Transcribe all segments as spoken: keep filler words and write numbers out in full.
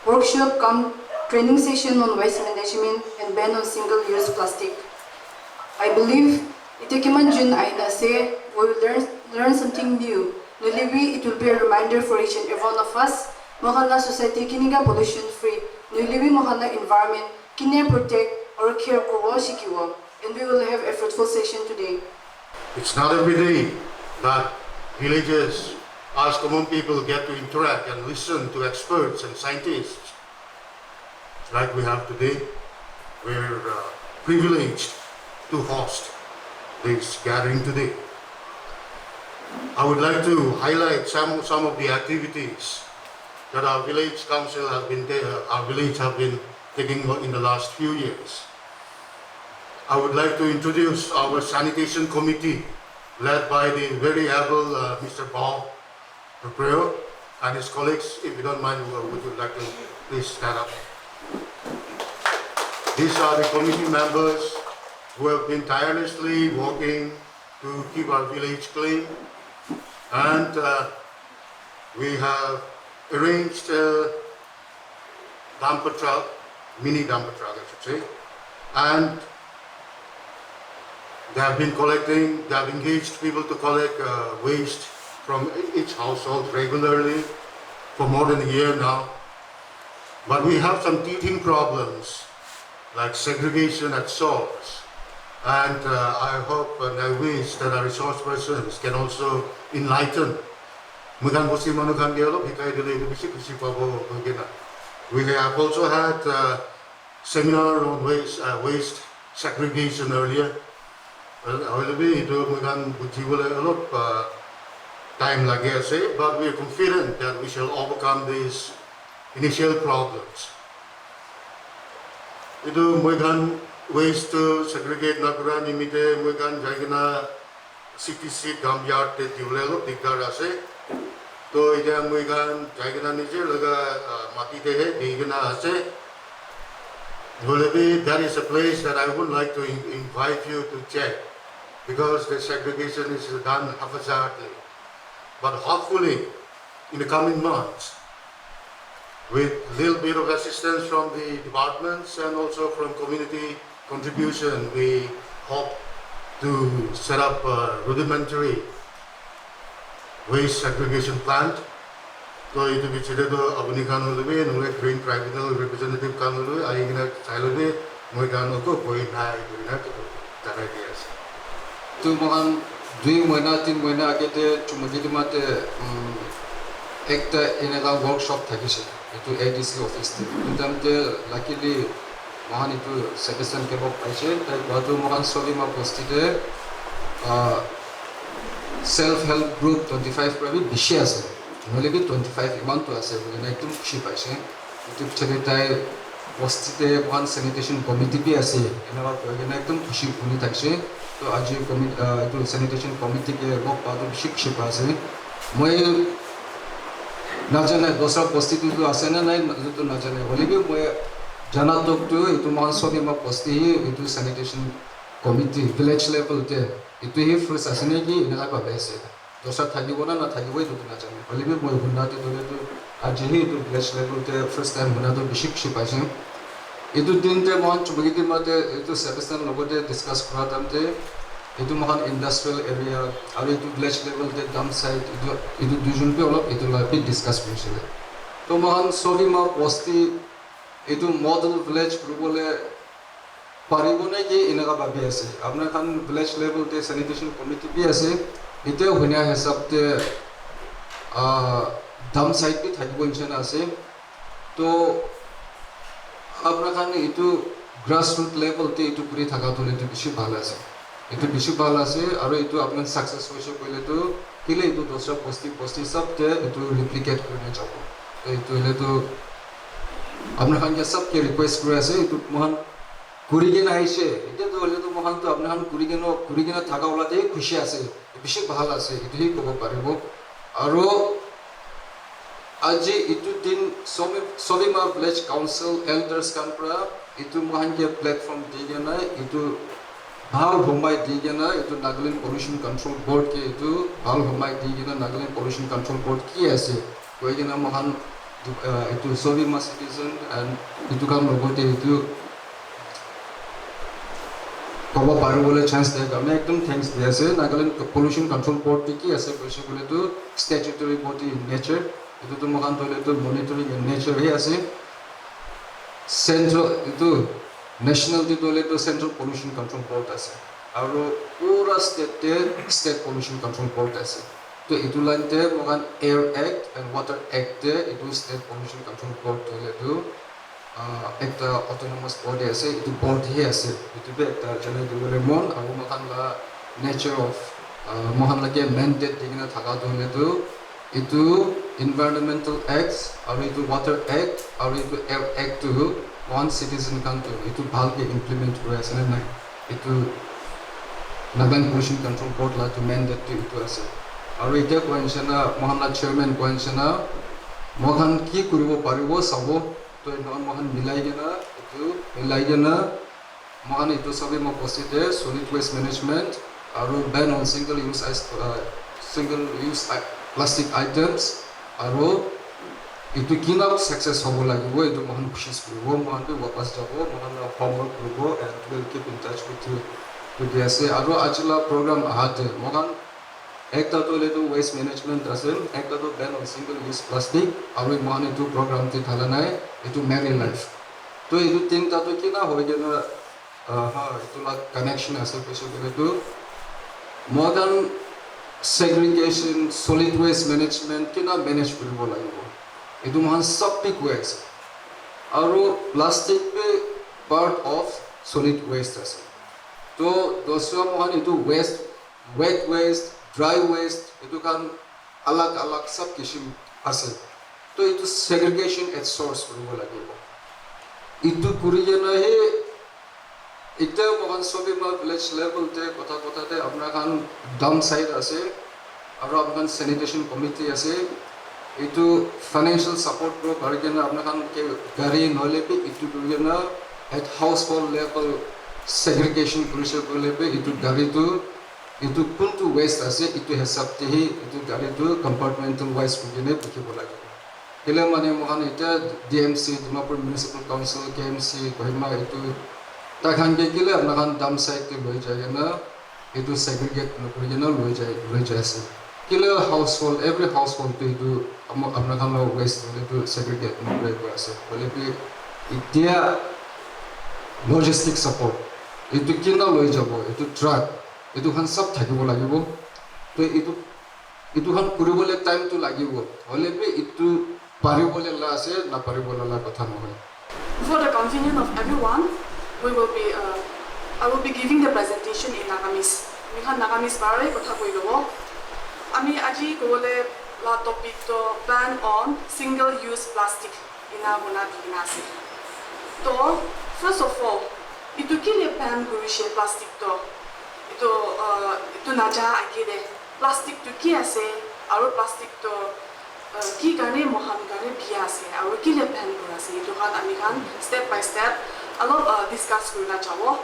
workshop cum training session on waste management and ban on single-use plastic. I believe ite kiman jun aina ase, we will learn, learn something new. Nohoilebi, it will be a reminder for each and every one of us. Moikhan la society kinika pollution free. Nohoilebi moikhan la environment kinika protect or care kuribo shikibo. And we will have a fruitful session today. It's not every day that villagers, us common people, get to interact and listen to experts and scientists like we have today. We're uh, privileged to host this gathering today. I would like to highlight some, some of the activities that our village council has been, ta- our village have been taking in the last few years. I would like to introduce our sanitation committee led by the very able uh, Mister Bao Preo and his colleagues. If you don't mind, uh, would you like to please stand up? These are the committee members who have been tirelessly working to keep our village clean, and uh, we have arranged a dumper truck, mini dumper truck, I should say, and they have been collecting, they have engaged people to collect uh, waste from each household regularly for more than a year now. But we have some teething problems like segregation at source. And uh, I hope and I wish that our resource persons can also enlighten. Moikhan bosti manu khan ke olop hikai dile etu bishi khushi pabo koi kena. We have also had uh, seminar on waste, uh, waste segregation earlier. Hoilebi etu moikhan bujibole olop uh, time lagi ase, but we are confident that we shall overcome these initial problems. Etu moikhan waste to segregate nakura nimite moikhan jai kena C T C dump yard te dibole olop dikdar ase. To etia moikhan jai kena nije laga uh, mati te he di kena ase. Hoilebi that is a place that I would like to in- invite you to check because the segregation is done haphazardly. But hopefully, in the coming months, with little bit of assistance from the departments and also from community contribution, we hope to set up a rudimentary waste segregation plant. To etu bichare to apuni khan hoilebi nohole Green Tribunal representative khan hoilebi ahi kena sai lobi moi khan oko koi nai koi na to janai di ase. Tu moikhan dui moina tin moina age te Chumukedima te um, ekta eneka workshop thakise etu A D C office te. Etu time te luckily moikhan etu Sebastian Kebok paise, tai koa tu moikhan Solima bosti te uh, self help group twenty five para bi bishi ase, nohole bi twenty five iman tu ase koina ekdum khushi paise. Etu pichete tai bosti te moikhan sanitation committee bi ase, eneka koi kena ekdum khushi huni thakise. To aji commi- ah, etu sanitation committee ke log pa tu bishi khushi pa ase. Moi najane dosra bosti tu tu ase na nai etu tu najane, hoile bi moi jana tok tu etu moikhan Solima bosti hi etu sanitation committee village level te etu hi first ase naki eneka bhabi ase. Dosra thakibo na nathakibo etu tu najane. Hoilebi moi huna te tu etu aji hi etu village level te first time huna tu bishi khushi paise. Etu din te moikhan Chumukedima te etu Sebastian logote discuss kura time te etu moikhan industrial area aru etu village level te dump site etu etu duijon bi olop etu la bi discuss kurisile. To moikhan Solima bosti etu model village kuribole paribo naki eneka bhabi ase. Apuni khan village level te sanitation committee bi ase. Etia hunia hisab te ah, dump site bi thakibo nishina ase. To apuni khan etu grassroot level te etu kuri thaka tu etu bishi bhal ase. Etu bishi bhal ase aru etu apuni khan success hoise koile tu kile etu dosra bosti bosti sab te etu replicate kuri na jabo. To etu hoile tu apuni khan ke sab ke request kuri ase etu moikhan kuri kena aise. Etia tu hoile tu moikhan tu apuni khan kuri kena kuri kena thaka wala te khushi ase. Bishi bhal ase, etu hi kobo paribo. Aru aji etu din Somi- Solima Village Council elders khan para etu moikhan ke platform di kena etu bhal homai di kena etu Nagaland Pollution Control Board ke etu bhal homai di kena Nagaland Pollution Control Board ki ase koi kena moikhan Uh, itu sobi ma citizen and itu khan logote itu kobo pari bole chance dia karne ekdom thanks dia ase. Nagaland Pollution Control Board te ki ase koise koile tu statutory body in nature, itu tu moikhan toh hoile tu monitoring in nature he ase. Central itu national te toh hoile tu Central Pollution Control Board ase, aru pura state te State Pollution Control Board ase. To itu line te moikhan Air Act and Water Act te itu State Pollution Control Board toh hoile tu uh, ekta autonomous body ase, itu board he ase, itu bi ekta janai dibole mon, aru moikhan la nature of uh, moikhan lage mandate dikena thaka tu hoile tu itu Environmental Acts aru itu Water Act aru itu Air Act tu moikhan citizen khan tu itu bhalke implement kuri ase na nai, itu Nagaland Pollution Control Board la tu mandate tu itu ase. Aru etiya koa nishina moikhan la chairman koa nishina moikhan ki kuribo paribo sabo. To enika moikhan milai kena itu milai kena moikhan itu sabi ma posti te solid waste management aru ban on single use ice, uh, single use i- plastic items aru itu kina success hobo lagibo, itu moikhan koshish kuribo, moikhan bi wapas jabo, moikhan la homework kuribo and we'll keep in touch with you. Itu di ase aru aji la program aha te moikhan ekta toh hoile tu waste management ase, ekta toh ban on single use plastic, aru moikhan itu program te thala nai, itu marine life. To itu tinta toh kina hoi kena, uh, ha, itu la connection ase koise koile tu moikhan segregation, solid waste management kina manage kuribo lagibo. Itu moikhan sob bi koi ase. Aru plastic bi part of solid waste ase. To dosra moikhan itu waste, wet waste, dry waste, itu khan alag alag sab kishim ase. To itu segregation at source kuribo lagibo. Itu kuri kena he ekta moikhan Sobima village level te kotha kotha te apna khan dump site ase, aru apna khan sanitation committee ase. Itu financial support kuri pari kena apna khan ke gari nohole bi itu kuri kena at household level segregation kuri se koile bi itu gari tu itu kuntu waste ase itu hisab te hi itu gari tu compartmental wise kuri kena bukhi bo lage. Kile mane moikhan etiya D M C, Dimapur Municipal Council, K M C, Kohima etu tai khan ke kile apna khan dump site te loi jai kena etu segregate nokori kena loi jai loi jai ase. Kile household, every household te etu amo- apna khan laga waste hoile tu segregate nokori koi ase. Hoile bi etiya logistic support etu kina loi jabo, etu truck etu khan sab thakibo lagibo. To etu etu khan kuribole time tu lagibo, hoile bi etu paribole la ase, naparibole la kotha nohoi. For the convenience of everyone, we will be, uh, I will be giving the presentation in Nagamese. Ami khan Nagamese para kotha koi lobo. Ami aji kobole la topic to ban on single use plastic ena kona dikhi na ase. To first of all, etu kile ban kurishe plastic to? Etu, uh, etu naja age de plastic tu ki ase, aru plastic tu, uh, ki karne moikhan karne biya ase, aru kile ban kura ase, etu khan ami khan step by step alop, uh, discuss kurina jabo.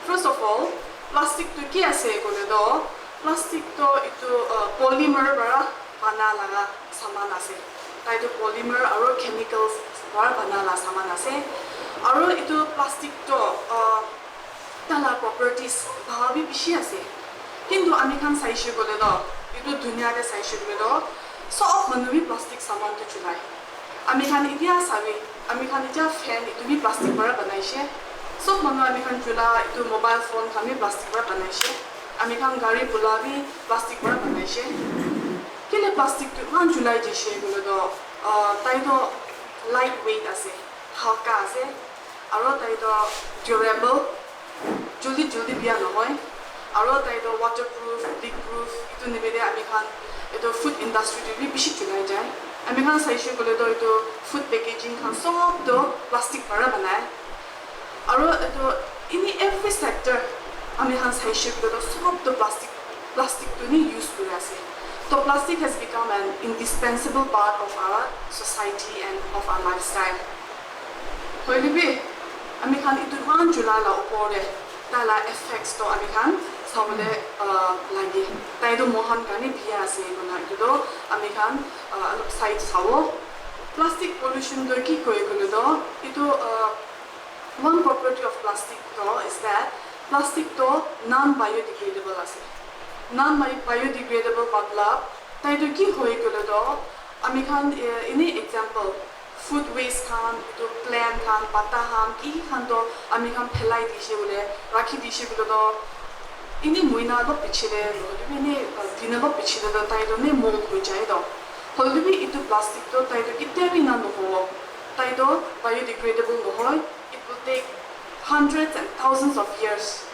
First of all, plastic tu ki ase koile to, plastic tu etu, uh, polymer para bana laga saman ase. Tai tu polymer aru chemicals para bana la saman ase. Aru etu plastic tu, uh, tai la properties bhal bi bishi ase. Kintu ami khan saishe koile toh, etu dunia te saishe koile toh, sob manu bi plastic saman tu chulai. Ami khan etia sabi, ami khan etia fan etu bi plastic para banaishe. Sob manu ami khan chula, etu mobile phone khan bi plastic para banaishe. Ami khan gari bula bi plastic para banaishe. Kile plastic tu eman chulai jishe koile toh, ah, tai toh light weight ase, halka ase, aro tai toh durable, joldi joldi biya nohoi, aro tai toh waterproof, leak proof, etu nimite ami khan etu food industry te bi bishi chulai jai. Ami khan saishe koile toh etu food packaging khan sob toh plastic para banai. Aro etu any every sector ami khan saishe koile toh sob toh plastic, plastic tu ni use kuri ase. So plastic has become an indispensable part of our society and of our lifestyle. Hoile bi ami khan etu eman chula la upor te tai la effects toh ami khan sabole, ah, lage. Tai toh moikhan karne biya ase koina etu toh ami khan, ah, olop side sabo. Plastic pollution toh ki koi koile toh, itu, uh, one property of plastic toh is that plastic toh non-biodegradable ase. Non-biodegradable matlab, tai toh ki hoi koile toh, ami khan, eh, any example, food waste khan, itu plant khan, pata khan, ki khan toh ami khan phelai dishe bole, rakhi dishe bole toh, ini muina lop pichete, ini, uh, dina lop pichete toh, tai toh ne mold hoi jai toh. Hoile bi itu plastic toh tai toh ketia bi na nohobo. Tai toh biodegradable nohoi. It will take hundreds and thousands of years.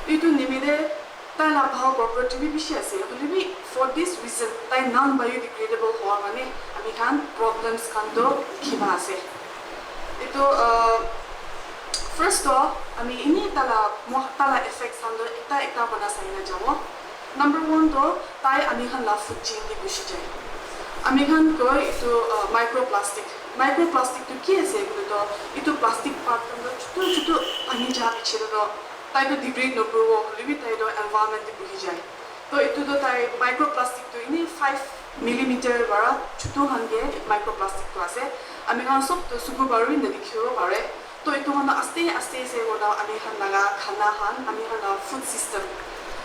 Itu nimite tai la bhal property bi bishi ase. Hoile bi for this reason, tai non-biodegradable hoa karne ami khan problems khan toh dikhi pa ase. Itu, uh, first toh ami ini tala mo-, tala effects khan toh ekta ekta kurna sai na jabo. Number one toh, tai ami khan la food chain te gushi jai. Ami khan koi itu, uh, microplastic. Microplastic tu ki ase koile toh, itu plastic part khan toh chutu chutu pani ja piche te toh, tai toh degrade nokuribo, hoile bi tai toh environment te buhi jai. Toh itu toh tai microplastic toh ini five millimeter para chutu khan ke microplastic toh ase. Ami khan sob toh suku para bi nadikhibo pare. Toh itu khan toh aste aste ase koina ami khan laga khana khan, ami khan laga food system,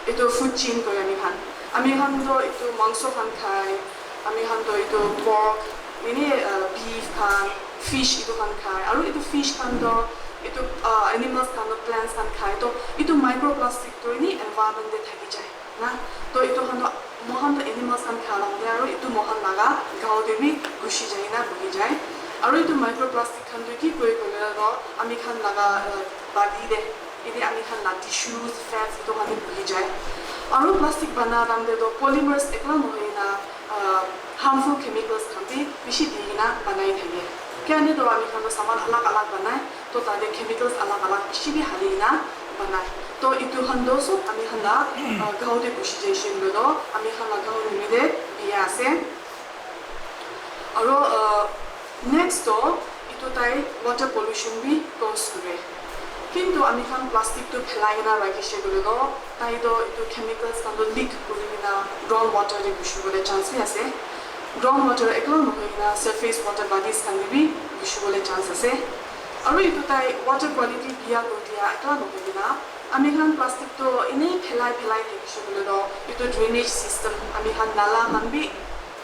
itu food chain koi ami khan. Ami khan toh itu mangso khan khai, ami khan toh itu pork, ini, uh, beef khan, fish itu khan khai. Aru itu fish khan toh itu, uh, animals khan toh plants khan khai. Toh itu microplastic toh ini environment te thaki jai. Na, toh itu khan toh, moikhan toh animals khan kha lagte aru itu moikhan laga gao te bi gushi jai na buhi jai. Aru itu microplastic khan toh ki koi koile toh ami khan laga, uh, body te, ini ami khan la tissues, fats itu khan te buhi jai. Aru plastic bana time te toh polymers ekla nohoi na, uh, harmful chemicals khan bi bishi di kena banai thake. Kiane toh ami khan toh saman alag alag banai, toh tate chemicals alag alag bishi bi hali kena banai. Toh itu khan toh sob ami khan la, uh, gao te gushi jaise koile toh ami khan la gao nimite biya ase. Aro, uh, next toh itu tai water pollution bi cause kure. Kintu ami khan plastic tu phelai kena rakhishe koile toh tai toh itu chemicals khan toh leak kuri kena ground water te gushi bole chance bi ase. Ground water ekla nohoi kena surface water bodies khan te bi gushi bole chance ase. Aru itu tai water quality biya kuri dia ekla nohoi kena ami khan plastic toh enei phelai phelai thakishe koile toh itu drainage system ami khan nala khan bi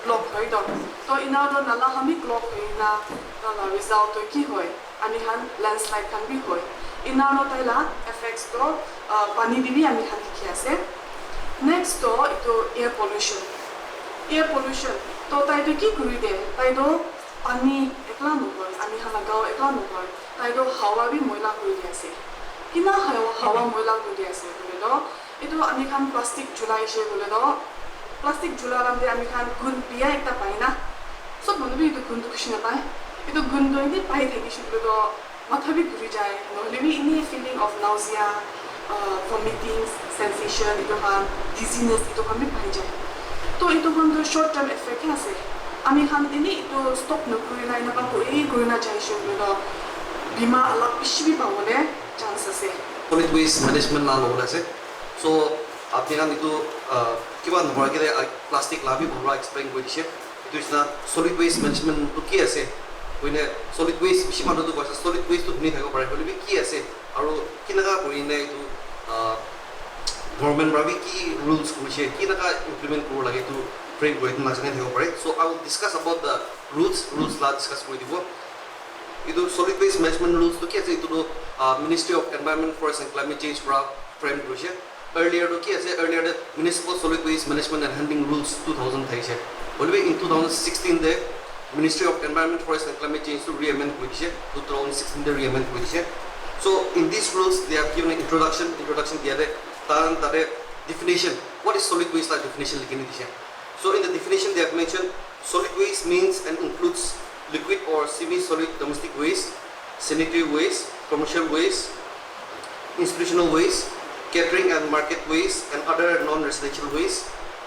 block hoi toh. Toh ena toh nala khan bi block hoi kena toh la result toh ki hoi? Ami khan landslide khan bi hoi. Ena toh tai la effects toh, uh, pani te bi ami khan dikhi ase. Next toh itu air pollution. Air pollution toh tai toh ki kuri de? Tai toh pani ekla nohoi, ami khan la gao ekla nohoi, tai toh hawa bi moila kuri di ase. Kina hawa, hawa moila kuri di ase koile toh, itu ami khan plastic julai she koile toh, plastic jula time te ami khan gun biya ekta pai na, sob manu bi itu gun tu khushi napai. Itu gun tu eni pai thakishe koile toh, matha bi ghuri jai, nohole bi ini feeling of nausea, uh, vomiting sensation, itu khan, dizziness, itu khan bi pai jai. To itu khan tu short term effect he ase. Ami khan ini itu stop nokuri na, enaka kuri, kuri na jaishe koile toh, bimar alak bishi bi pabole chance ase. Solid waste management la lobole ase. So, apni khan itu, uh, kiba nokora kile, uh, plastic la bi bhal para explain kuri dishe. Itu nisina solid waste management tu ki ase? Koine solid waste bishi manu tu koise solid waste tu huni thakibo pare, hoile bi ki ase? Aru kinaka kurine itu, ah, government para bi ki rules kurishe, kinaka implement kuribo lage itu frame kuri itu najane thakibo pare. So I will discuss about the rules, rules la discuss kuri dibo. Itu solid waste management rules tu ki ase? Itu tu, ah, Ministry of Environment, Forest and Climate Change para frame kurishe. Earlier tu ki ase? Earlier tu Municipal Solid Waste Management and Handling Rules two thousand thaise. Hoilebi in two thousand sixteen te Ministry of Environment, Forest and Climate Change tu re-amend kuri dishe. Two thousand sixteen te re-amend kuri dishe. So in these rules they have given an introduction, introduction dia te tahan tate definition, what is solid waste la definition likhi kena dishe. So in the definition they have mentioned solid waste means and includes liquid or semi-solid domestic waste, sanitary waste, commercial waste, institutional waste, catering and market waste, and other non-residential waste,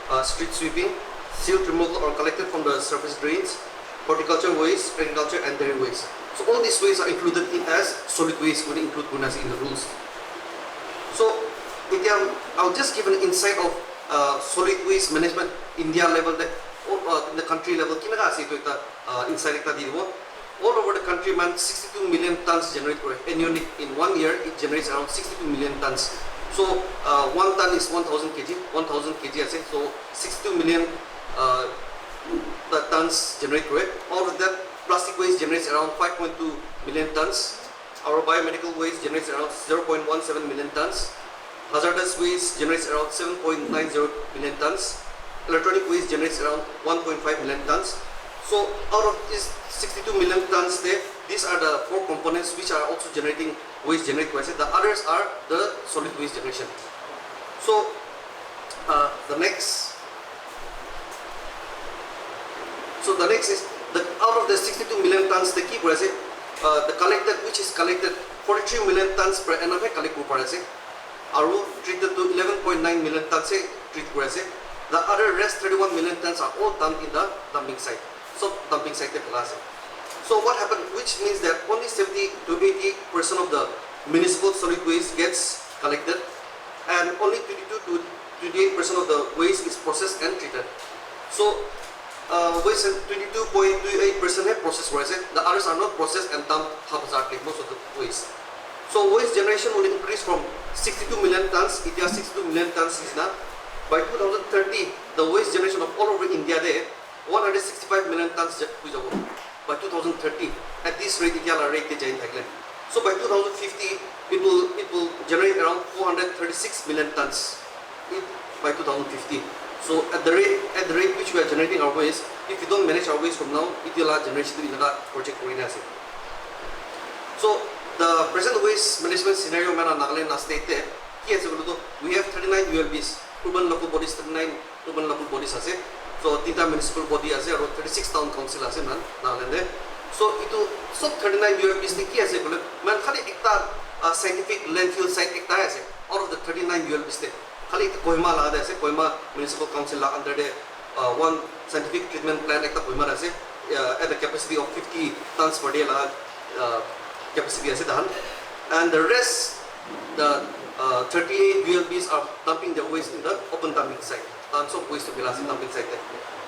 uh, street sweeping, silt removal or collected from the surface drains, horticulture waste, agriculture and dairy waste. So all these waste are included in as solid waste, will include in the rules. So, I'll just give an insight of, uh, solid waste management India level te All, uh, in the country level, kinaka ase etu ekta, uh, insight ekta di dibo. All over the country, man, sixty-two million tons generate kore annually. In one year, it generates around sixty-two million tons. So, uh, one ton is one thousand K G, one thousand K G ase. So, sixty-two million, uh, the tons generate kore. Out of that, plastic waste generates around five point two million tons. Our biomedical waste generates around zero point one seven million tons. Hazardous waste generates around seven point nine zero million tons. Electronic waste generates around one point five million tons. So out of these sixty-two million tons, they, these are the four components which are also generating waste generate kore ase. The others are the solid waste generation. So, uh, the next, so the next is the, out of the sixty-two million tons, the ki kore ase, uh, the collected, which is collected, forty-three million tons per annum he collect kore ase. Aru treated to eleven point nine million tons he treat kore ase. The other rest thirty-one million tons are all dumped in the dumping site. So dumping site te pela ase. So what happened? Which means that only seventy to eighty percent of the municipal solid waste gets collected, and only twenty-two to twenty-eight percent of the waste is processed and treated. So, uh, waste twenty-two point two eight percent he process kore ase. The others are not processed and dumped haphazardly, most of the waste. So waste generation will increase from sixty-two million tons, itia sixty-two million tons is na. By two thousand thirty, the waste generation of all over India de one hundred sixty-five million tons je-, hui jabo. By two thousand thirty, at this rate, itia la rate te jai thakile. So by two thousand fifty, it will, it will generate around four hundred thirty-six million tons in, by two thousand fifty. So at the rate, at the rate which we are generating our waste, if we don't manage our waste from now, itia la generation tu inaka project kori na ase. So the present waste management scenario man Nagaland la state te ki ase koile tu, we have thirty-nine U L Bs, urban local bodies thirty-nine urban local bodies ase. So tinta municipal body ase aru thirty-six town council ase man Nagaland te. So itu sob thirty-nine U L Bs te ki ase koile, man khali ekta, uh, scientific landfill site ekta ase out of the thirty-nine U L Bs te. Khali ekta Kohima la te ase, Kohima Municipal Council la under te, uh, one scientific treatment plant ekta Kohima te ase, uh, at the capacity of fifty tons per day la, uh, capacity ase tahan. And the rest, the, uh, thirty-eight U L Bs are dumping their waste in the open dumping site. Tons of waste to be last in dumping site there.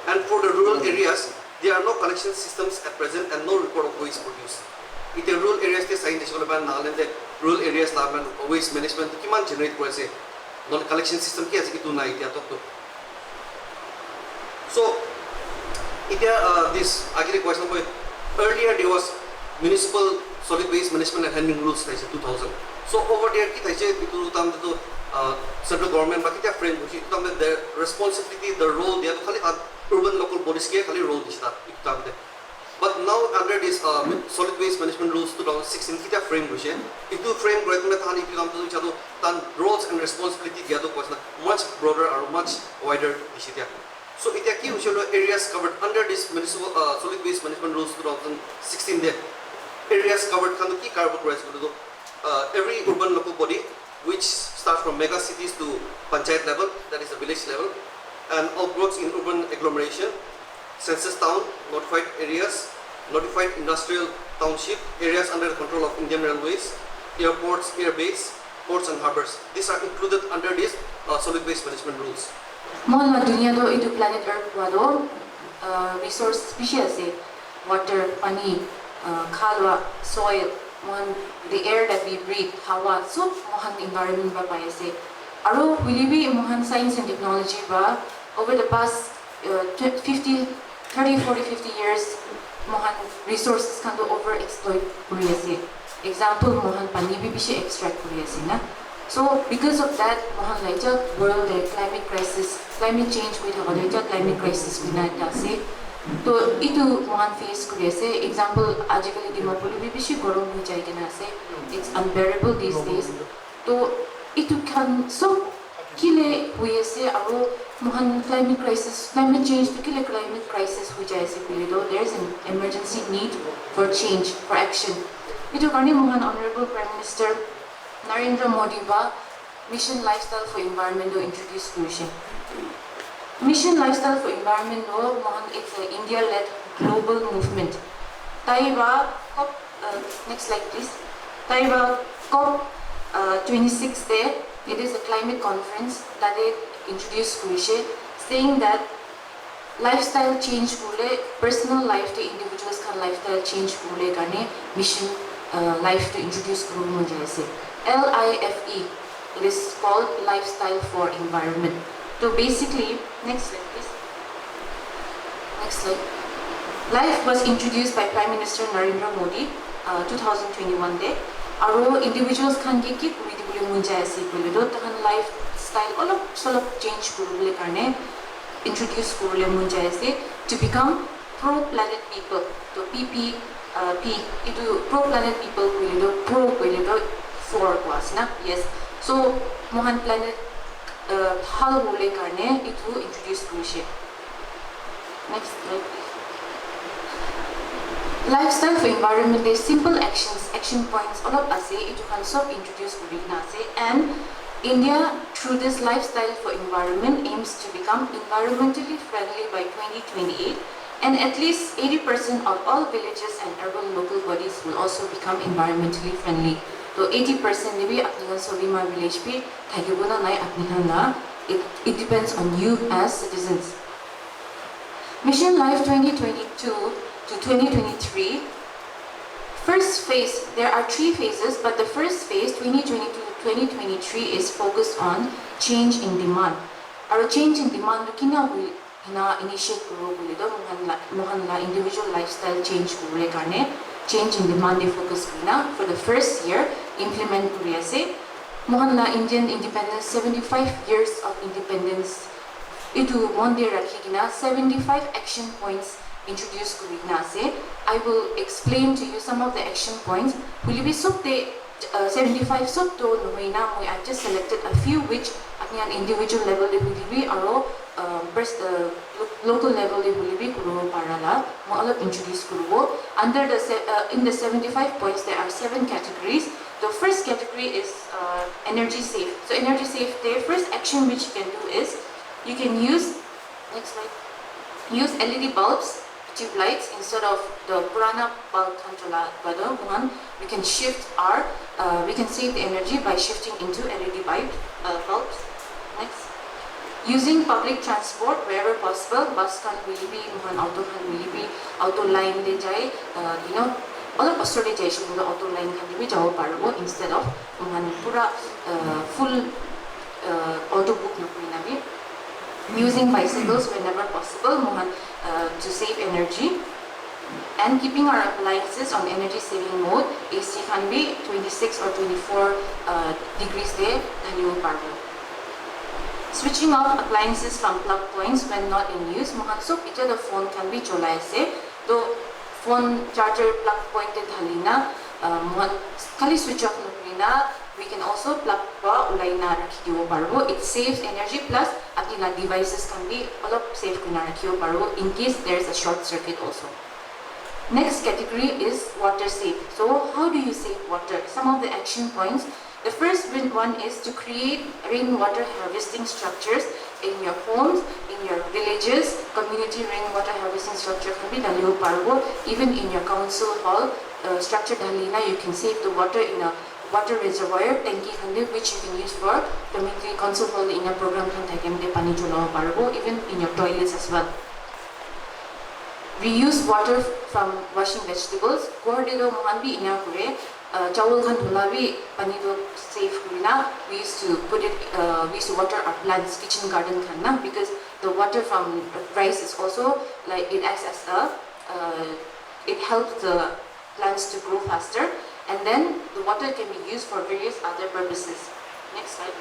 And for the rural areas, there are no collection systems at present and no record of waste produced. Ite rural areas te sai nishe koile Nagaland te rural areas la man waste management kiman generate kore ase, nole collection system ki ase, itu nai itia tok tok. So, itia, uh, this agile question koi, earlier there was municipal solid waste management and handling rules thaise two thousand. So over there ki thaise, itu tam te to, uh, central government ba kitia frame kurise, itu tam te the responsibility, the role dia to khali, uh, urban local bodies ke khali role dise ta itu tam te. But now under this, uh, solid waste management rules two thousand sixteen kitia frame kurise, itu frame kore kena tahan itu tam te to chado tan roles and responsibility dia to question much broader or much wider dise dia. So itia ki hoise koile areas covered under this municipal, uh, solid waste management rules two thousand sixteen te areas covered khan ki cover kore ase koile to, uh, every urban local body which start from mega cities to panchayat level, that is the village level, and outworks in urban agglomeration, census town, notified areas, notified industrial township, areas under the control of Indian Railways, airports, airbase, ports and harbors. These are included under these, uh, solid waste management rules. Mohan la dunia toh etu planet Earth pura toh, uh, resource bishi ase, water, pani, uh, khalua, soil, mohan, the air that we breathe, hawa, sob mohan environment para pai ase. Aru hoile bi mohan science and technology para over the past, uh, tw-, fifty, thirty, forty, fifty years mohan resources khan toh over exploit kuri ase. Example, mohan pani bi bishi extract kuri ase na. So because of that, mohan la etia world te climate crisis, climate change koi thaka toh etia climate crisis koi na ekta ase. To etu mohan face kuri ase. Example, ajikali Dimapur te bi bishi gorom hoi jai kena ase. It's unbearable these days. To etu khan sob kile hoi ase aru mohan climate crisis, climate change to kile climate crisis hoi jai ase koile toh, there is an emergency need for change, for action. Etu karne mohan Honorable Prime Minister Narendra Modi ba Mission Lifestyle for Environment toh introduce kurise. Mission Lifestyle for Environment toh mohan, it's a India-led global movement. Tai ba COP, uh, next slide please. Tai ba COP, uh, twenty-six te, it is a climate conference, tate introduce kurise, saying that Lifestyle change kurle, personal life te individuals khan lifestyle change kurle karne mission uh, life to introduce kuru mon jai ase. L I F E, it is called lifestyle for environment. So basically, next slide please. Next slide. Life was introduced by Prime Minister Narendra Modi uh, two thousand twenty-one te. Aro individuals khan ke ki kuri dibole mon jai ase koile to tahan lifestyle olop solop change kuribole karne introduce kuribole mon jai ase to become pro planet people. To P P uh, P itu pro planet people koile to pro koile to for ko ase na. Yes. So mohan planet uh, bhal hole karne itu introduce kurishe. Next slide please. Lifestyle for environment te simple actions, action points olop ase, itu khan sob introduce kuri kena ase. And India, through this lifestyle for environment, aims to become environmentally friendly by twenty twenty-eight, and at least eighty percent of all villages and urban local bodies will also become environmentally friendly. To eighty percent de bhi apni khan Sovima village bhi thakibo na nai apni khan la, it, it depends on you as citizens. Mission Life twenty twenty-two to twenty twenty-three. First phase, there are three phases, but the first phase, twenty twenty-two twenty twenty-three, is focused on change in demand. Aro change in demand tu kina hui hina initiate kuro koile to mohan la, mohan la individual lifestyle change kuribole karne change in demand de focus kurina for the first year implement kuri ase. Mohan la Indian independence, seventy-five years of independence, itu mon de rakhi kena seventy-five action points introduce kuri kena ase. I will explain to you some of the action points. Hoile bi sob te uh, seventy-five sob to nohoi na, moi I just selected a few which apni khan individual level de hoile bi aro uh, pers- uh, lo- local level de hoile bi kuribo para la moi olop introduce kuribo. Under the se- uh, in the seventy-five points there are seven categories. The first category is uh, energy save. So energy save, the first action which you can do is you can use, next slide, use L E D bulbs, tube lights instead of the purana bulb khan chola ba to mohan, we can shift our uh, we can save the energy by shifting into L E D bulb, uh, bulbs. Next, using public transport wherever possible, bus khan hoile bi, mohan auto khan hoile bi, auto line de jai, uh, you know, olop osor de jai shey koile auto line khan de bi jabo paribo instead of mohan pura uh, full uh, auto book nokuri na bi. Using bicycles whenever possible, mohan uh, to save energy. And keeping our appliances on energy saving mode, A C khan bi twenty-six or twenty-four uh, degrees de dhalibo paribo. Switching off appliances from plug points when not in use. Mohan sob itya to phone khan bi cholai ase. To phone charger plug point de dhalina, uh, mohan khali switch off nokurina, we can also plug pa ulai na rakhi dibo paribo. It saves energy plus apni la devices khan bi olop save kurina rakhibo paribo in case there is a short circuit also. Next category is water save. So how do you save water? Some of the action points. The first win- one is to create rainwater harvesting structures in your homes, in your villages. Community rainwater harvesting structure khan bi dalibo paribo. Even in your council hall uh, structure dalina, you can save the water in a water reservoir tanki khan de, which you can use for community council hall de ina program khan thakile pani cholabo paribo, even in your toilets as well. Reuse water from washing vegetables. Ghor de to mohan bi ina kure, uh, chawal khan dhula bi pani to save kurina, we used to put it uh, we used to water our plants, kitchen garden khan na, because the water from rice is also, like, it acts as a uh, it helps the plants to grow faster, and then the water can be used for various other purposes. Next slide.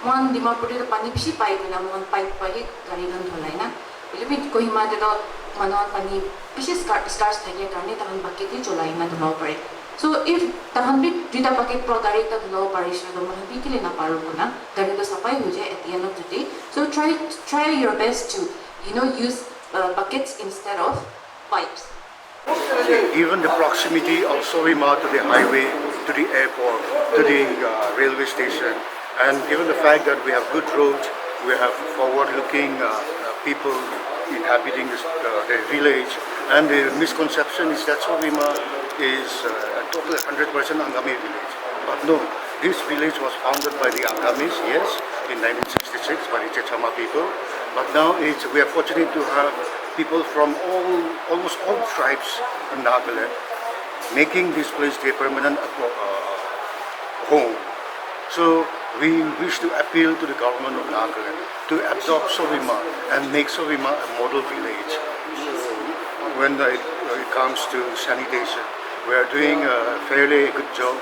Mohan Dimapur te pani bishi pai kena mohan pipe pa hi gari khan dholai na. Hoile bi Kohima te to manu khan pani bishi scar- scarce thake karne tahan bucket hi cholai na dholabo pare. So if tahan bi duita bucket pra gari ekta dholabo parishe to mohan bi kile na paribo na? Gari to sapai hoi jai at the end of the day. So try try your best to, you know, use uh, buckets instead of pipes. Given the proximity of Sovima to the highway, to the airport, to the uh, railway station, and given the fact that we have good roads, we have forward-looking uh, uh, people inhabiting this, uh, the village, and the misconception is that Sovima is uh, a totally hundred percent Angami village. But no, this village was founded by the Angamis, yes, in nineteen sixty-six by the Chechama people. But now it's, we are fortunate to have people from all, almost all tribes in Nagaland making this place their permanent abo- uh, home. So we wish to appeal to the government of Nagaland to adopt Sovima and make Sovima a model village. So when it, it comes to sanitation, we are doing a fairly good job,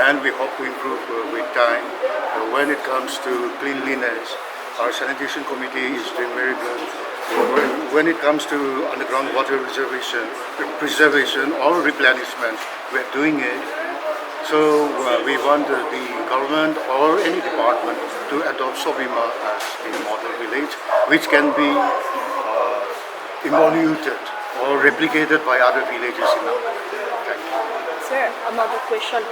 and we hope to improve uh, with time. Uh, when it comes to cleanliness, our sanitation committee is doing very good. When, when it comes to underground water reservation, preservation or replenishment, we are doing it. So uh, we want uh, the government or any department to adopt Sovima as a model village, which can be uh, emulated or replicated by other villages in our. Thank you. Sir, another question.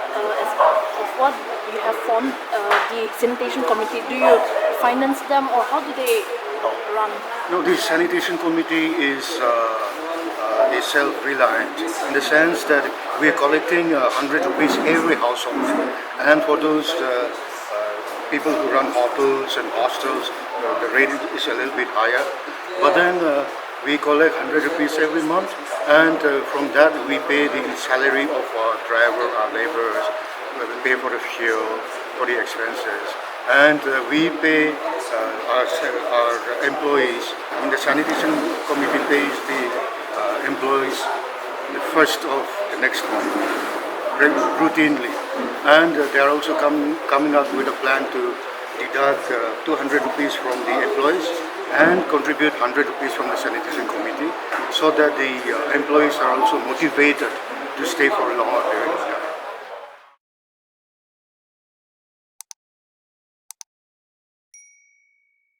Uh, as of what you have formed uh, the sanitation committee, do you finance them or how do they run? No, the sanitation committee is uh, uh, is self-reliant in the sense that we are collecting uh, one hundred rupees every household, and for those uh, uh, people who run hotels and hostels, uh, the rate is a little bit higher. But then uh, we collect one hundred rupees every month, and uh, from that we pay the salary of our driver, our laborers, uh, we pay for the fuel, for the expenses, and uh, we pay uh, our, sa- our employees. In the sanitation committee pays the uh, employees the first of the next month, re- routinely, and uh, they are also come, coming up with a plan to deduct uh, two hundred rupees from the employees and contribute one hundred rupees from the sanitation committee, so that the uh, employees are also motivated to stay for a longer period of time.